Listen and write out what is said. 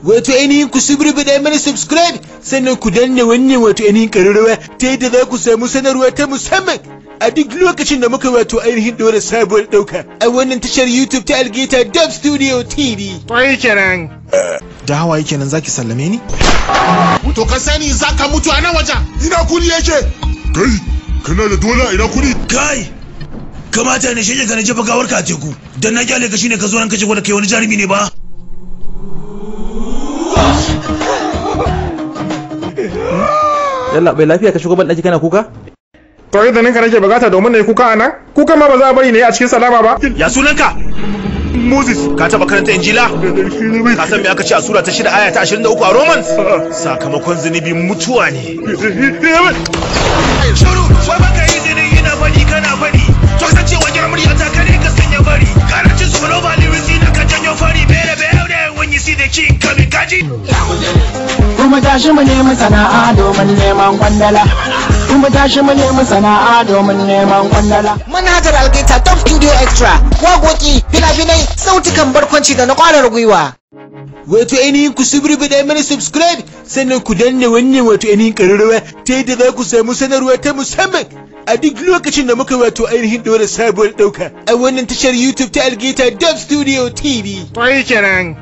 Wato ainihin ku suburbuɗa mana subscribe, sannan ku danna wannan wato ainihin ƙararrawa ta yadda za ku samu sanarwa ta musamman a duk lokacin da muka wato ainihin ɗora sabuwar ɗauka a wannan tashar YouTube ta Algaita Dub Studio TV. Kwai kenan. Da hawaye kenan zaki sallame ni? To ka sani za ka mutu a nan wajen. Ina kudi yake? Kai, kana da dola, ina kudi? Kai! Kamata ne shege ka na jefa gawar ka a teku. Dan na kyale ka shine ka zo nan kace gwada kai wani jarumi ne ba. Yalla bai, lafiya ka shigo ban daki kana kuka? To idan ka nake bukata domin na yi kuka a nan? Kuka ma ba za a bari ne a cikin salama ba? Ya sunanka? Moses. Ka taba karanta Injila? Ka san me aka ce a sura ta 6 aya ta 23 a Romans? Sakamakon zunubi mutuwa ne. Shuru, wai baka izinin ina faɗi kana faɗi. To kasancewa gyara murya ta kare ka sanya bari. Karancin su global lyrics ina ka janyo fari. Bere bere when you see the king coming kaji. Kuma tashi mu nemi sana'a domin neman kwandala. Kuma tashi mu nemi sana'a domin neman kwandala. Manhajar Algaita Top Studio Extra, waƙoƙi, fina-finai, sautukan barkwanci da na ƙwarar gwiwa. Wato ainihin ku suburbuɗa mana subscribe, sannan ku danna wannan wato ainihin ƙararrawa ta yadda za ku samu sanarwa ta musamman a duk lokacin da muka wato ainihin ɗora sabuwar ɗauka a wannan tashar YouTube ta Algaita Dub Studio TV. Kwai kenan.